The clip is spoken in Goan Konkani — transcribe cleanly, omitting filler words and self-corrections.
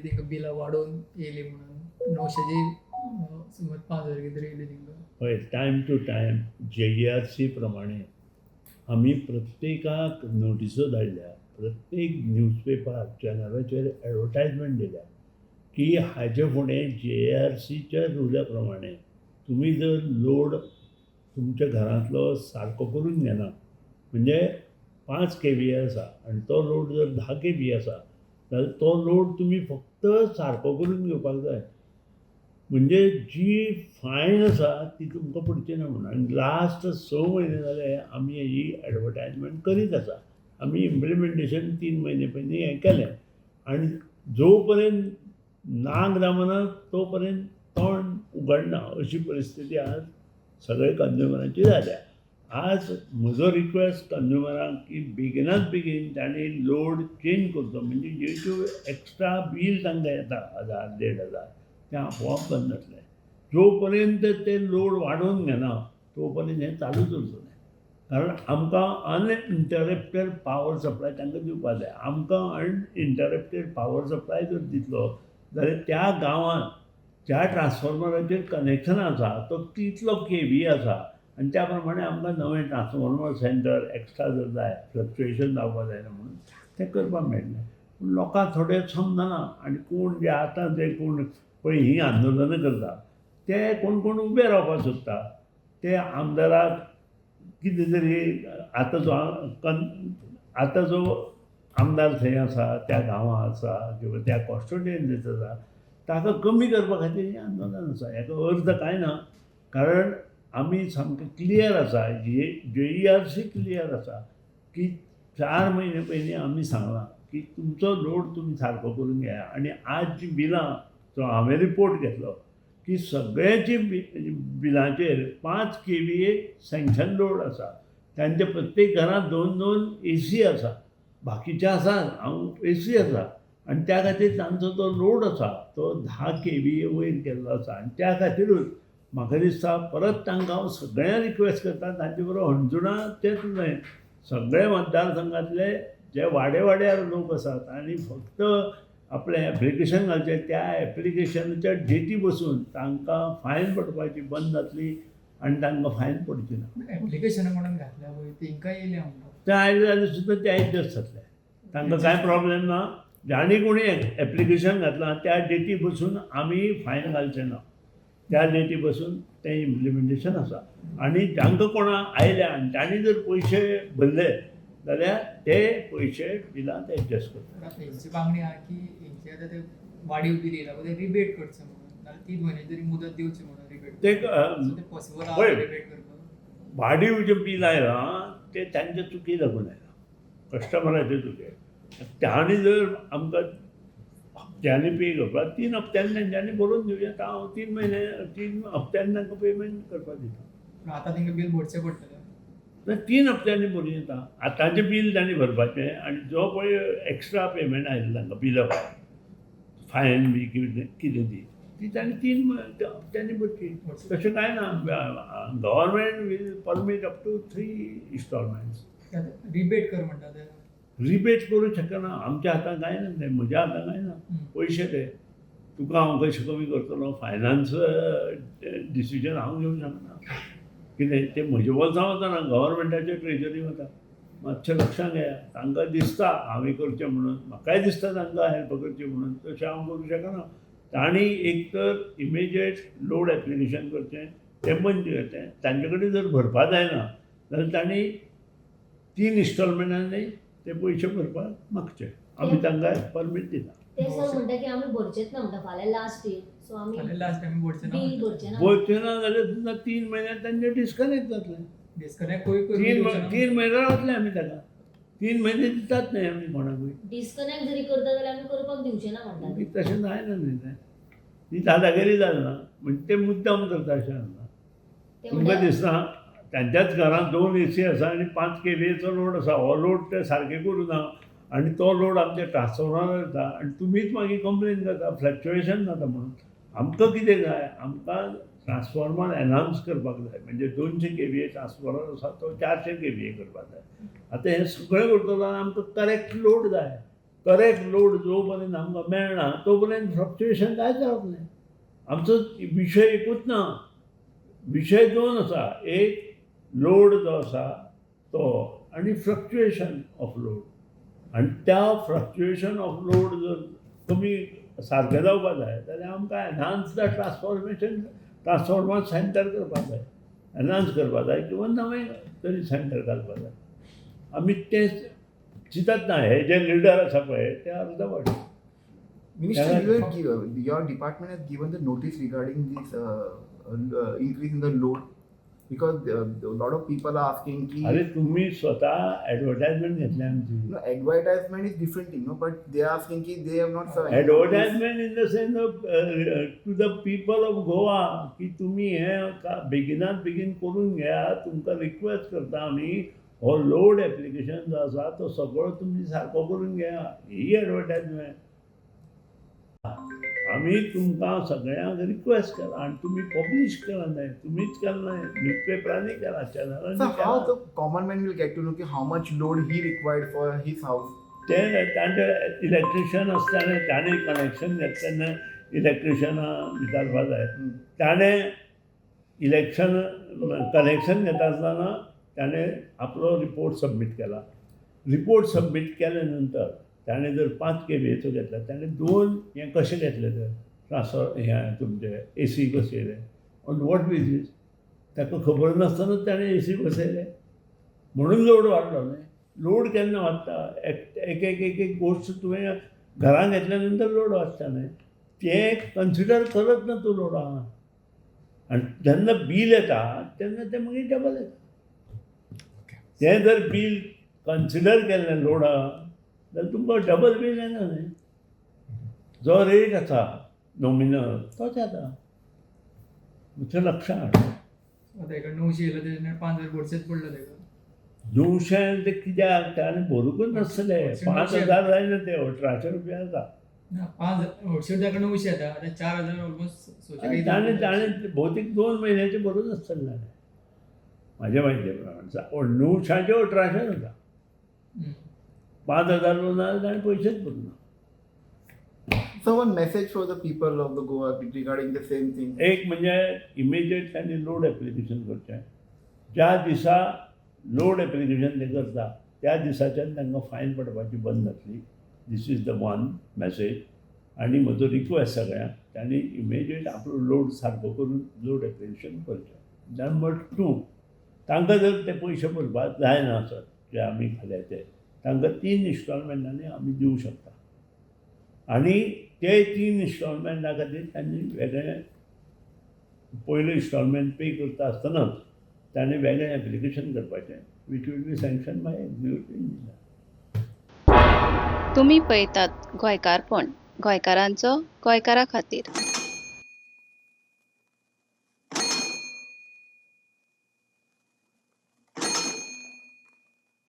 तांकां बिलां वाडोवन येयली म्हणून 900ची समज 5000 कितें तरी येयली तांकां. पळय, टायम टू टायम जेईआरसी प्रमाणे आमी प्रत्येकाक नोटिसो धाडल्या, प्रत्येक न्यूजपेपर चॅनलाचेर एडवर्टायजमेंट दिल्या की हाजे फुडें जेईआरसीच्या रुला प्रमाणे तुमी जर लोड तुमच्या घरांतलो सारको करून घेना, म्हणजे 5 kVA आसा आनी तो लोड जर 10 kVA आसा जाल्यार तो लोड तुमी फक्त सारको करून घेवपाक जाय, म्हणजे जी फायन आसा ती तुमकां पडची ना म्हणून. आनी लास्ट 6 म्हयने जाले आमी ही एडवर्टायजमेंट करीत आसा. आमी इम्प्लिमेंटेशन 3 म्हयने पयलीं हें केलें आनी जो पर्यंत नाक दामना तो पर्यंत तोंड उगडना अशी परिस्थिती आज सगळे कंज्युमरांची जाल्या. आज म्हजो रिक्वेस्ट कंज्युमरांक की बेगिनात बेगीन तांणी लोड चेंज करचो, म्हणजे जेच्यो एक्स्ट्रा बील तांकां येता 1000 1500 तें आपोआप बंद जातलें. जो पर्यंत ते लोड वाडोवन घेना तो पर्यंत हें चालूच उरतलें, कारण आमकां अनइंटरप्टेड पावर सप्लाय तांकां दिवपाक जाय. आमकां अनइंटरप्टेड पावर सप्लाय जर दितलो जाल्यार त्या गांवांत ज्या ट्रान्सफॉर्मराचेर कनेक्शन आसा तो कितलो kVA आसा आनी त्या प्रमाणे आमकां नवें ट्रान्सफॉर्मर सेंटर एक्स्ट्रा जर जाय, फ्लक्चुएशन जावपाक जायना म्हणून तें करपाक मेळटलें. पूण लोकांक थोडे समजना आनी कोण जे आतां जे कोण पळय हीं आंदोलनां करता ते कोण कोण उबे रावपाक सोदता, ते आमदाराक कितें तरी आतां जो आमदार थंय आसा त्या गांवांत आसा किंवां त्या कॉन्स्टिट्युएन्सीत आसा ताका कमी करपा खातीर हें आंदोलन आसा. हेका अर्थ कांय ना, कारण आमी सामकें क्लियर आसा, जेईआरसी क्लियर आसा की 4 म्हयने पयलीं आमी सांगलां की तुमचो लोड तुमी सारको करून घेया. आनी आज जीं बिलां जो हांवें रिपोर्ट घेतलो की सगळ्यांची बिलांचेर 5 kVA sanction load आसा, तांच्या प्रत्येक घरांत 2-2 AC आसा, बाकीचे आसा हांव AC आसा आनी त्या खातीर तांचो जो लोड आसा तो 10 kVA वयर केल्लो आसा. आनी त्या खातीरूच म्हाका दिसता परत तांकां हांव सगळ्यांक रिक्वेस्ट करता, तांचे बरोबर हणजुणा तेच न्हय सगळे मतदारसंघातले जे वाडे वाड्यार लोक आसात आनी फक्त आपलें एप्लिकेशन घालचें, त्या एप्लिकेशनाच्या डेटी बसून तांकां फायन पडपाची बंद जातली आनी तांकां फायन पडची ना. एप्लिकेशनां कोणाक घातल्या पळय तांकां येयल्या म्हणटा तें आयलें जाल्यार सुद्दां ते एडजस्ट जातले, तांकां कांय प्रॉब्लेम ना. जाणी कोणी एप्लिकेशन घातलां त्या डेटी बसून आमी फायन घालचे ना, त्या डेटी बसून तें इम्प्लिमेंटेशन आसा. आनी जांकां कोणा आयल्या आनी तांणी जर पयशे भरले जाल्यार ते पयशे बिलांत एडजस्ट करता. हेंची मागणी आहा की हेंचे आतां ते वाडीव बील येयला पळय ते रिबेट करचें म्हणून, नाल्यार 3 म्हयने तरी मुदत दिवची म्हणून रिबेट. ते सो ते पॉसिबल आहा पळय, रिबेट करपाक? वाडीव जें बील आयलां तें तांच्या चुकी लागून आयलां, कस्टमराचे चुके. तांणी जर आमकां हप्त्यांनी पे करपाक 3 हप्त्यांनी तेंच्यांनी बरोवन दिवया, हांव 3 म्हयने 3 हप्त्यांनी तांकां पेमेंट करपाक दिता. पूण आतां तांकां बील भरचें पडटलें. ना, 3 हप्त्यांनी भरूं येता. आतांचें बील तांणी भरपाचें आनी जो पळय एक्स्ट्रा पेमेंट आयलें तांकां बिला फायन बी कितें कितें ती ती तांणी 3 हप्त्यांनी भरची. तशें कांय ना, Government will permit up to 3 installments. Rebate कर म्हणटा ते. रिबेट करूं शकना, आमच्या हातान कांय ना तें, म्हज्या हातान कांय ना. पयशे ते तुका हांव कशें कमी करतलो, फायनान्स डिसिजन हांव घेवंक शकना. कितें तें म्हज्या बोल्सां वचना, गव्हर्मेंटाच्या ट्रेजरी वता. मातशें लक्षांत घेया, तांकां दिसता हांवें करचें म्हणून, म्हाकाय दिसता तांकां हेल्प करचें म्हणून, तशें हांव करूं शकना. तांणी एक तर इमिजिएट लोड एप्लिकेशन करचें, तें बंद करचें. तांचे कडेन जर भरपा जायना जाल्यार तांणी 3 इन्स्टॉलमेंटांनी ते पयशे भरपाक मागचे, आमी तांकां परमीट दिता. ते सर म्हणटा की आमी भरचेच ना म्हणटा, फाल्यां लास्ट डेट, सो आमी फाल्यां लास्ट आमी भरचे ना बील म्हणटा. भरचे ना. भरचे ना जाल्यार सुद्दां 3 म्हयन्यात तांचे डिस्कनेक्ट जातलें. डिस्कनेक्ट खंय करून दिवचे ना. 3 म्हयने रावतले आमी ताका, 3 म्हयने दितात न्हय आमी कोणाकूय. डिस्कनेक्ट जरी करता जाल्यार आमी करपाक दिवचे ना म्हणटा. मागीर तशें जायना न्हय तें, ती दादागिरी जाली ना म्हणजे ते मुद्दाम करता अशें जालें. ते तुमकां म्हणटा दिसना तांच्याच घरांत 2 AC आसा आनी 5 kVAचो लोड आसा, हो लोड ते सारके करूं ना आनी तो लोड आमच्या ट्रान्सफॉर्मरार येता आनी तुमीच मागीर कंप्लेन करता फ्लक्चुएशन जाता म्हणून. आमकां कितें जाय, आमकां ट्रान्सफॉर्मर एनहान्स करपाक जाय, म्हणजे 200 kVA transformer आसा तो 400 kVA करपाक जाय. आतां हें सगळें करतलो जाल्यार आमकां करेक्ट लोड जाय. करेक्ट लोड जो पर्यंत आमकां मेळना तो पर्यंत फ्लक्च्युएशन कांयच जावप न्हय. आमचो विशय एकूच ना, विशय दोन आसा. एक लोड जो आसा तो आनी फ्लक्च्युएशन ऑफ लोड. आनी त्या फ्लक्च्युएशन ऑफ लोड जर कमी सारकें जावपा जाय जाल्यार आमकां enhance the transformation transformer centre करपाक जाय, एनहान्स करपा जाय किंवा नवें तरी सेंटर घालपा जाय. आमी तें चिंतत ना. हे जे लिडर आसा पळय ते अर्दवट. Minister, Yeah. Your department has given the notice regarding this increase in the load because a lot of people are asking ki, अरे तुम्ही स्वतः ॲडव्हर्टायजमेंट घेतली आमची. No, advertisement is different thing, no, but they are asking ki they have not served any notice. Advertisement in the sense of to the people of Goa की तुम्ही हे बेगिनात बेगीन करून घेया, तुमकां रिक्वेस्ट करता आमी, हो लोड एप्लिकेशन जो आसा तो सगळो तुमी सारको करून घेया. ही एडवर्टायजमेंट आमी तुमकां सगळ्यांक रिक्वेस्ट केला आनी तुमी पब्लीश केला न्हय, तुमीच केला न्हय, न्यूजपेपरांनी केला, चॅनलांनी So how केला. the common man will get to know ki how much load he required for his house? ते तांचे इलेक्ट्रिशियन आसतना ताणें कनेक्शन घेतलें तेन्ना इलेक्ट्रिशियना विचारपा जाय. ताणें इलेक्शन कनेक्शन घेता आसतना ताणें आपलो रिपोर्ट सबमीट केला. रिपोर्ट सबमीट केल्या नंतर ताणें जर 5 केवीएचो घेतला, ताणें 2 हें कशें घेतलें तर ट्रान्सफर हें तुमचें ए सी बसयलें ऑन what basis ताका खबर नासतना ताणें ए सी बसयलें म्हणून लोड वाडलो न्हय. लोड केन्ना वाडटा? एक एक एक एक गोश्ट तुवें घरान घेतल्या नंतर लोड वाडटा न्हय, तें कन्सिडर करत ना तूं लोडा. आनी जेन्ना बील येता तेन्ना तें मागीर डबल येता. तें जर बील कन्सिडर केल्लें लोडा जाल्यार तुमकां डबल बील येना न्हय. जो रेट आसा नॉमिनल तोच येता. मातशें लक्षात हाड. आतां हेका 900 येयला तेजेर 5000 भरचेच पडले तेका. 900 ते कित्याक ताणें भरूंकच नासले. 5000 जायना ते, 1800 रुपया जाता. ना, 5 हरशीं ताका 900 येता, आतां 4000 ऑलमोस्ट. ताणें ताणें भौतीक 2 म्हयन्याचे भरूंक नासतलें ताणें, म्हाजे म्हायती प्रमाण 900 1800 जाता. 5000 ना ताणें पयशेच भरूंक ना. So one message for the people of the Goa regarding the same thing. एक म्हणजे इमिजिएट तांणी लोड एप्लिकेशन करचें. ज्या दिसा लोड एप्लिकेशन ते करता त्या दिसाच्यान तांकां फायन पडपाची बंद जातली. This is the one message. आनी म्हजो रिक्वेस्ट सगळ्यांक, तांणी इमिजिएट आपलो लोड सारको करून लोड एप्लिकेशन करचें. नंबर 2, तांकां जर ते पयशे भरपाक जायना आसत जे आमी घाल्या ते, तांकां 3 इन्स्टॉलमेंटांनी आमी दिवं शकता. आनी ते 3 इन्स्टॉलमेंटा खातीर तांणी वेगळें पयलें इन्स्टॉलमेंट पे करता आसतनाच ताणें वेगळें एप्लिकेशन करपाचें which will be sanction by executive engineer. तुमी पळयतात गोंयकारपण, गोंयकारांचो गोंयकारा खातीर.